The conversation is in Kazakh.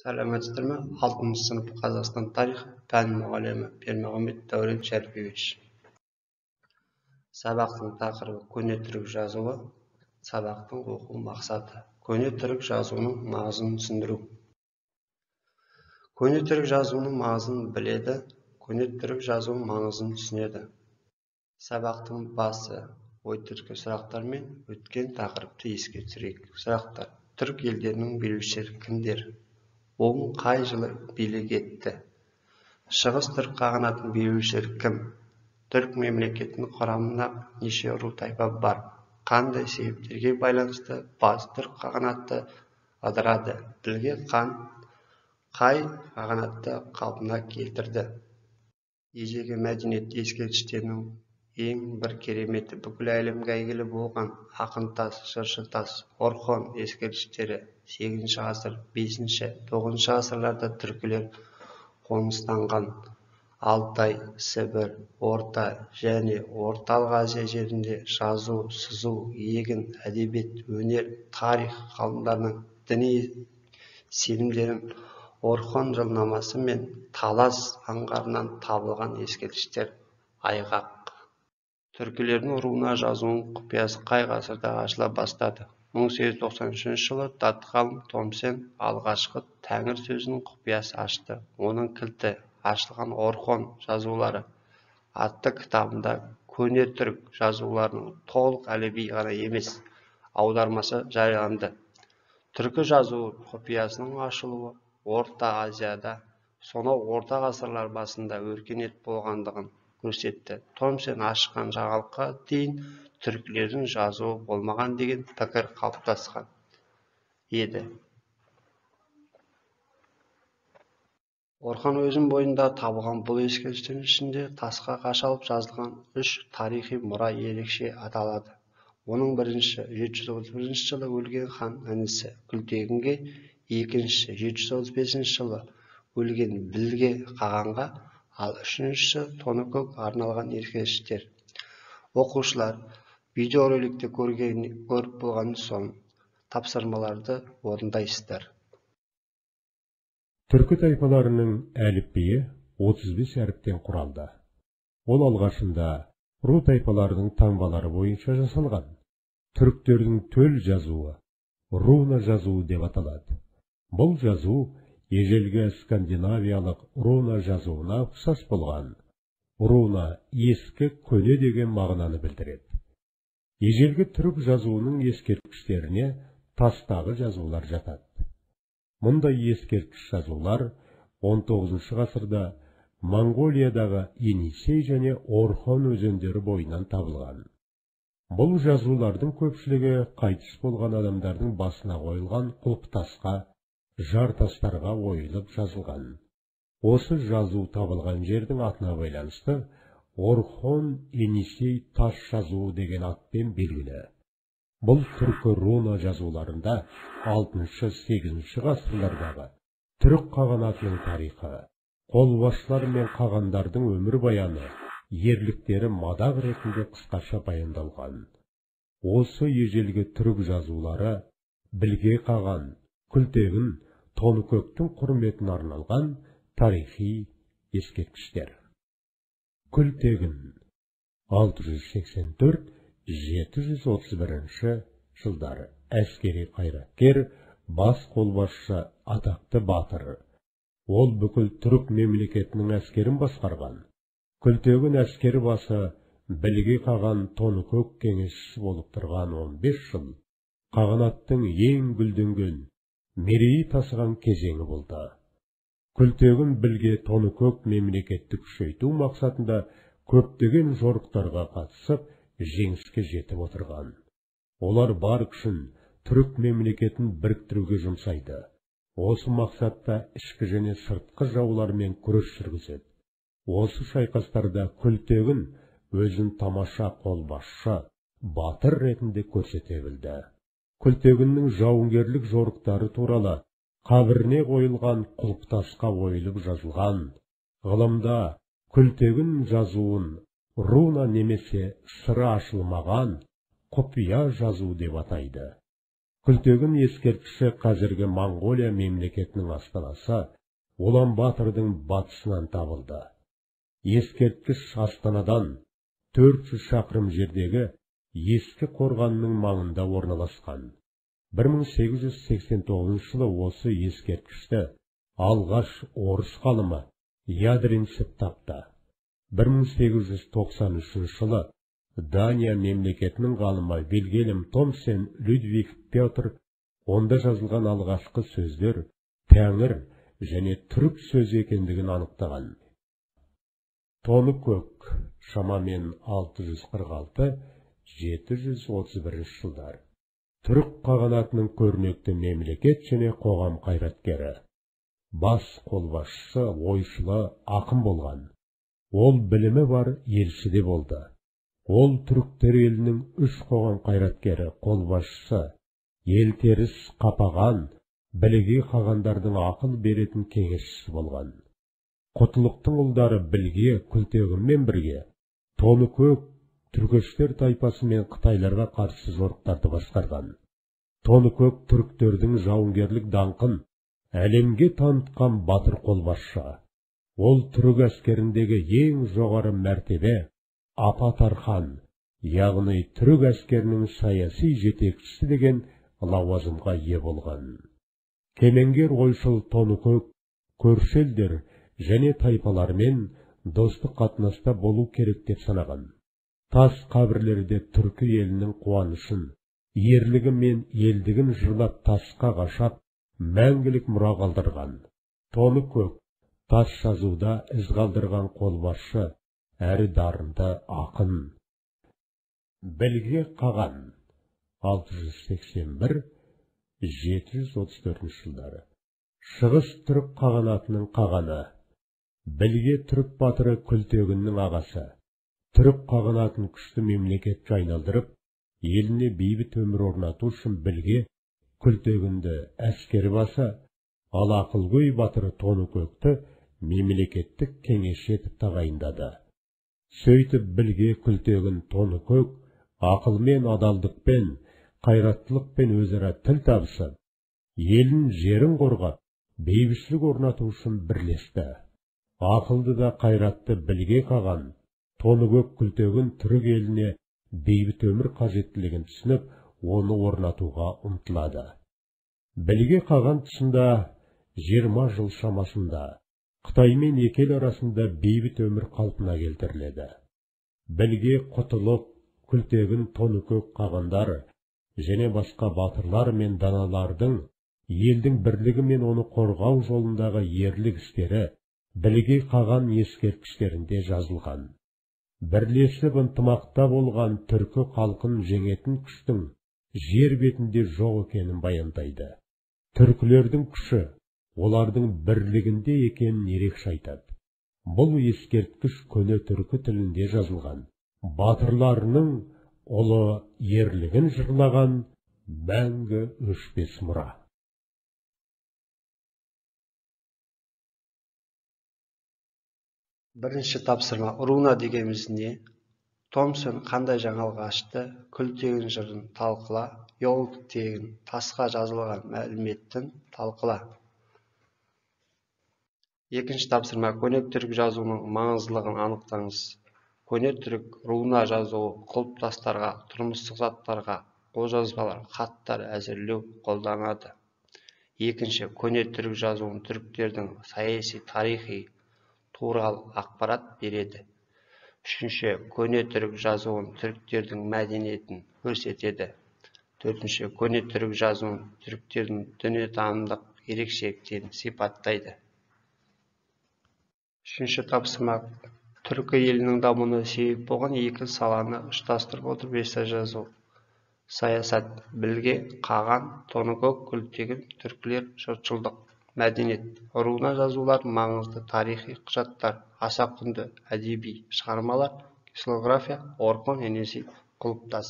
Сәлеметсіздер ме? 6 сынып Қазақстан тарихы пән мұғалімі Бермағамбет Дәурен Шәріпович. Сабақтың тақырыбы көне түрік жазуы. Сабақтың оқу мақсаты: көне түрік жазуының маңызын түсіндіру. Көне түрік жазуының маңызын біледі, көне түрік жазуының маңызын түсінеді. Сабақтың басы ой-түрткі сұрақтармен өткен тақырыпты еске түсірейік. Сұрақтар: түрік елдерінің билеушілері кімдер? Оң қай жылы билік етті? Шығыс түрік қағанатының билеушілері кім? Түрік мемлекетінің құрамында неше ру тайпа бар? Қандай себептерге байланысты Батыс түрік қағанаты ыдырады? Білге хан қай қағанатты қалпына келтірді? Ежелгі мәдениет ескерткіштерінің ең бір кереметі бүкіл әлемге әйгілі болған Ақынтас, Жыршытас, Орхон ескерткіштері. 8 ғасыр, 5-ші, 9 ғасырларда түркілер қоныстанған Алтай, Сібір, Орта және Орталық Азия жерінде жазу, сызу, егін, әдебиет, өнер, тарих ғалымдарының діни сенімдерін Орхон жылнамасы мен Талас аңғарынан табылған ескерткіштер айғақ. Түркілердің руна жазуының құпиясы қай ғасырда ашыла бастады? 1893 жылы дат ғалым Томсен алғашқы тәңір сөзінің құпиясы ашты. Оның кілті ашылған Орхон жазулары атты кітабында көне түрік жазуларының толық әліпбиі ғана емес, аудармасы жарияланды. Түркі жазуы құпиясының ашылуы Орта Азияда сонау орта ғасырлар басында өркениет болғандығын көрсетті. Томсен ашқан жаңалыққа дейін түркілердің жазуы болмаған деген пікір қалыптасқан еді. Орхон өзен бойында табылған бұл ескерткіштердің ішінде тасқа қашалып жазылған үш тарихи мұра ерекше аталады. Оның бірінші 731 жылы өлген хан інісі Күлтегінге, екіншісі 735 жылы өлген Білге қағанға, ал үшіншісі Тоныкөк арналған ескерткіштер. Оқушылар видеороликті көріп болған соң тапсырмаларды орындайсыздар. Түркі тайпаларының әліпбиі 35 әріптен құралды. Ол алғашында ру тайпаларының таңбалары бойынша жасалған. Түріктердің төл жазуы руна жазуы деп аталады. Бұл жазу ежелгі скандинавиялық руна жазуына ұқсас болған. Руна ескі, көне деген мағынаны білдіреді. Ежелгі түрік жазуының ескерткіштеріне тастағы жазулар жатады. Мұндай ескерткіш жазулар 19 ғасырда Моңғолиядағы Енисей және Орхон өзендері бойынан табылған. Бұл жазулардың көпшілігі қайтыс болған адамдардың басына қойылған құлпытасқа, жартастарға ойылып жазылған. Осы жазу табылған жердің атына байланысты Орхон Енисей тас жазуы деген атпен белгілі. Бұл түркі руна жазуларында 6-8 ғасырлардағы түрік қағанатының тарихы, қолбасшылар мен қағандардың өмірбаяны, ерліктері мадақ ретінде қысқаша баяндалған. Осы ежелгі түрік жазулары Білге қаған, Күлтегін, Тоныкөктің құрметіне арналған тарихи ескерткіштер. Күлтегін 684-731 жылдары әскери қайраткер, бас қолбасшы, атақты батыр. Ол бүкіл түрік мемлекетінің әскерін басқарған. Күлтегін әскер басы Білге қаған Тоныкөк кеңесшісі болып тұрған 15 жыл қағанаттың ең гүлденген, мерейі тасыған кезеңі болды. Күлтегін Білге Тоныкөк мемлекетті күшейту мақсатында көптеген жорықтарға қатысып, жеңіске жетіп отырған. Олар бар күшін түрік мемлекетін біріктіруге жұмсайды. Осы мақсатта ішкі және сыртқы жаулармен күрес жүргізеді. Осы шайқастарда Күлтегін өзін тамаша қолбасшы, батыр ретінде көрсете білді. Күлтегіннің жауынгерлік жорықтары туралы қабіріне қойылған құлпытасқа ойылып жазылған. Ғылымда Күлтегін жазуын руна немесе сыры ашылмаған құпия жазу деп атайды. Күлтегін ескерткіші қазіргі Моңғолия мемлекетінің астанасы Улан-Батордың батысынан табылды. Ескерткіш астанадан 400 шақырым жердегі ескі қорғанның маңында орналасқан. 1889 жылы осы ескерткішті алғаш орыс ғалымы Ядринцев тапты. 1893 жылы Дания мемлекетінің ғалымы Вильгельм Томсен Людвиг Петр онда жазылған алғашқы сөздер тәңір және түрік сөзі екендігін анықтаған. Тоныкөк шамамен 646-731 жылдар. Түрік қағанатының көрнекті мемлекет және қоғам қайраткері. Бас қолбасшысы, ойшылы, ақын болған. Ол білімі бар елші де болды. Ол түріктер елінің үш қоғам қайраткері, қолбасшысы, елтеріс қапаған, білге қағандардың ақыл беретін кеңесшісі болған. Құтлықтың ұлдары Білге Күлтегінмен бірге Тоныкөк түркештер тайпасы мен қытайларға қарсы жорықтарды басқарған. Тоныкөк түріктердің жауынгерлік даңқын әлемге танытқан батыр қолбасшы. Ол түрік әскеріндегі ең жоғары мәртебе Апатархан, яғни түрік әскерінің саяси жетекшісі деген лауазымға ие болған. Кемеңгер ойшыл Тоныкөк көрші елдер және тайпалармен достық қатынаста болу керек деп санаған. Тас қабірлерде түркі елінің қуанышын, ерлігі мен елдігін жырлап тасқа қашап, мәңгілік мұра қалдырған. Тоныкөк тас жазуда із қалдырған қолбасшы, әрі дарынды ақын. Білге қаған 681-734 жылдары. Шығыс түрік қағанатының қағаны. Білге түрік батыры Күлтегіннің ағасы. Түрік қағанатын күшті мемлекетке айналдырып, еліне бейбіт өмір орнату үшін Білге Күлтегінді әскер басы, ал ақылгөй батыры Тоныкөкті мемлекеттік кеңесші етіп тағайындады. Сөйтіп Білге Күлтегін Тоныкөк ақылмен, адалдықпен, қайраттылықпен өзара тіл табысып, елін, жерін қорғап, бейбітшілік орнату үшін бірлесті. Ақылды да қайратты Білге қаған Тоныкөк Күлтегін түрік еліне бейбіт өмір қажеттілігін түсініп, оны орнатуға ұмтылады. Білге қаған тұсында 20 жыл шамасында Қытай мен екі ел арасында бейбіт өмір қалпына келтіріледі. Білге Құтылық, Күлтегін, Тоныкөк қағандар және басқа батырлар мен даналардың елдің бірлігі мен оны қорғау жолындағы ерлік істері Білге қаған ескерткіштерінде жазылған. Бірлесіп ынтымақта болған түркі халқын жеңетін күштің жер бетінде жоқ екенін баяндайды. Түркілердің күші олардың бірлігінде екенін ерекше айтады. Бұл ескерткіш көне түркі тілінде жазылған. Батырларының ұлы ерлігін жырлаған мәңгі өшпес мұра. Бірінші тапсырма. Руна дегеніміз не? Томсон қандай жаңалық ашты? Күлтегін жырын талқыла. Йолтегін тасқа жазылған мәліметін талқыла. Екінші тапсырма. Көне түрік жазуының маңыздылығын анықтаңыз. Көне түрік руна жазуы құлпытастарға, тұрмыстық заттарға, қолжазбалар, хаттар әзірлеу қолданады. Екінші, көне түрік жазуын түріктердің саяси, тарихи туралы ақпарат береді. Үшінші, көне түрік жазуын түріктердің мәдениетін көрсетеді. Төртінші, көне түрік жазуын түріктердің дүниетанымдық ерекшеліктерін сипаттайды. Үшінші тапсырма. Түркі елінің дамуына себеп болған екі саланы ұштастырып отырып эссе жазу. Саясат. Білге қаған, Тоныкөк, Күлтегін, түркілер, жұртшылдық, мәдениет. Руна жазулар маңызды тарихи құжаттар, аса құнды әдеби шығармалар, ксилография, Орхон, Енисей, құлпытас.